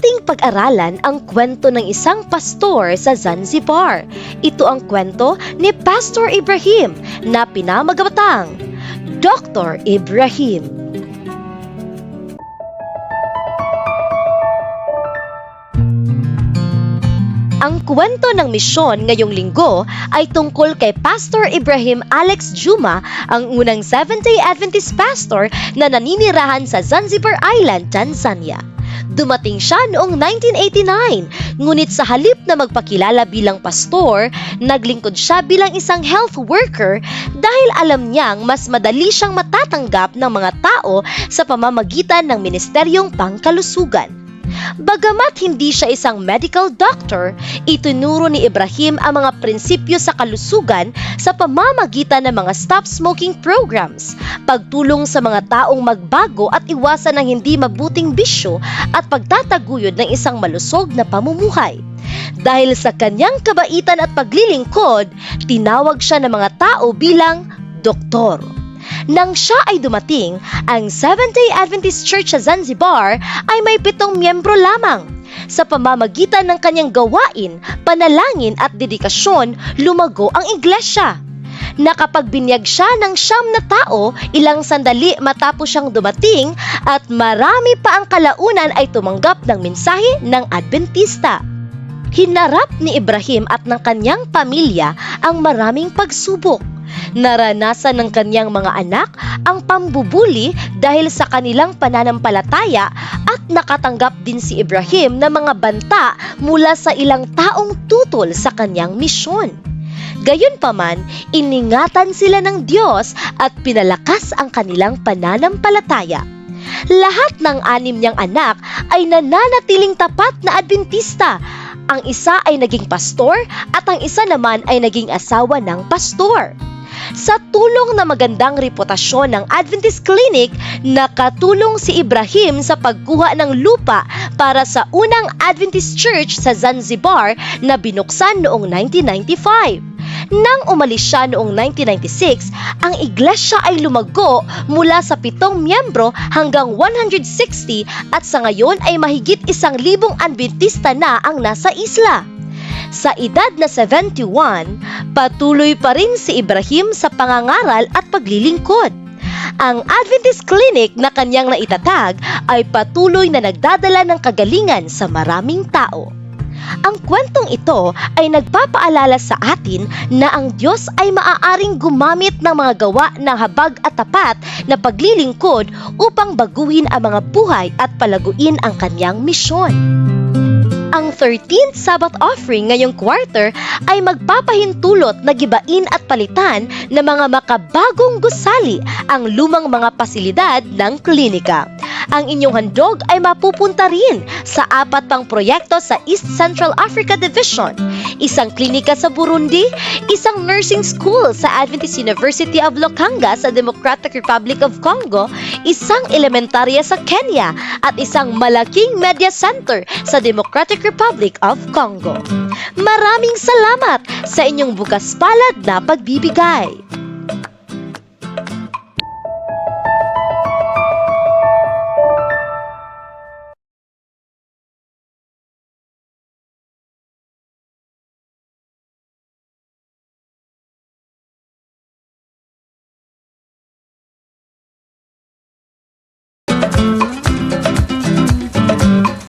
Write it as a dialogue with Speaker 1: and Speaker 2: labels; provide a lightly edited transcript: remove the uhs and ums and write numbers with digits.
Speaker 1: Ating pag-aralan ang kwento ng isang pastor sa Zanzibar. Ito ang kwento ni Pastor Ibrahim na pinamagabatang Dr. Ibrahim. Ang kwento ng misyon ngayong linggo ay tungkol kay Pastor Ibrahim Alex Juma, ang unang Seventh-day Adventist pastor na naninirahan sa Zanzibar Island, Tanzania. Dumating siya noong 1989, ngunit sa halip na magpakilala bilang pastor, naglingkod siya bilang isang health worker dahil alam niyang mas madali siyang matatanggap ng mga tao sa pamamagitan ng ministeryong pangkalusugan. Bagamat hindi siya isang medical doctor, itinuro ni Ibrahim ang mga prinsipyo sa kalusugan sa pamamagitan ng mga stop smoking programs, pagtulong sa mga taong magbago at iwasan ng hindi mabuting bisyo at pagtataguyod ng isang malusog na pamumuhay. Dahil sa kanyang kabaitan at paglilingkod, tinawag siya ng mga tao bilang doktor. Nang siya ay dumating, ang Seventh-day Adventist Church sa Zanzibar ay may 7 miyembro lamang. Sa pamamagitan ng kanyang gawain, panalangin at dedikasyon, lumago ang iglesia. Nakapagbinyag siya ng 9 na tao ilang sandali matapos siyang dumating at marami pa ang kalaunan ay tumanggap ng mensahe ng Adventista. Hinarap ni Ibrahim at ng kanyang pamilya ang maraming pagsubok. Naranasan ng kanyang mga anak ang pambubuli dahil sa kanilang pananampalataya at nakatanggap din si Ibrahim ng mga banta mula sa ilang taong tutol sa kanyang misyon. Gayunpaman, iningatan sila ng Diyos at pinalakas ang kanilang pananampalataya. Lahat ng 6 niyang anak ay nananatiling tapat na Adventista. Ang isa ay naging pastor at ang isa naman ay naging asawa ng pastor. Sa tulong na magandang reputasyon ng Adventist Clinic, nakatulong si Ibrahim sa pagkuha ng lupa para sa unang Adventist Church sa Zanzibar na binuksan noong 1995. Nang umalis siya noong 1996, ang iglesia ay lumago mula sa 7 miyembro hanggang 160 at sa ngayon ay mahigit 1,000 Adventista na ang nasa isla. Sa edad na 71, patuloy pa rin si Ibrahim sa pangangaral at paglilingkod. Ang Adventist Clinic na kanyang naitatag ay patuloy na nagdadala ng kagalingan sa maraming tao. Ang kwentong ito ay nagpapaalala sa atin na ang Diyos ay maaaring gumamit ng mga gawa ng habag at tapat na paglilingkod upang baguhin ang mga buhay at palaguin ang kanyang misyon. Ang 13th Sabbath offering ngayong quarter ay magpapahintulot na gibain at palitan ng mga makabagong gusali ang lumang mga pasilidad ng klinika. Ang inyong handog ay mapupunta rin sa 4 pang proyekto sa East Central Africa Division, isang klinika sa Burundi, isang nursing school sa Adventist University of Lokanga sa Democratic Republic of Congo, isang elementarya sa Kenya, at isang malaking media center sa Democratic Republic of Congo. Maraming salamat sa inyong bukas palad na pagbibigay.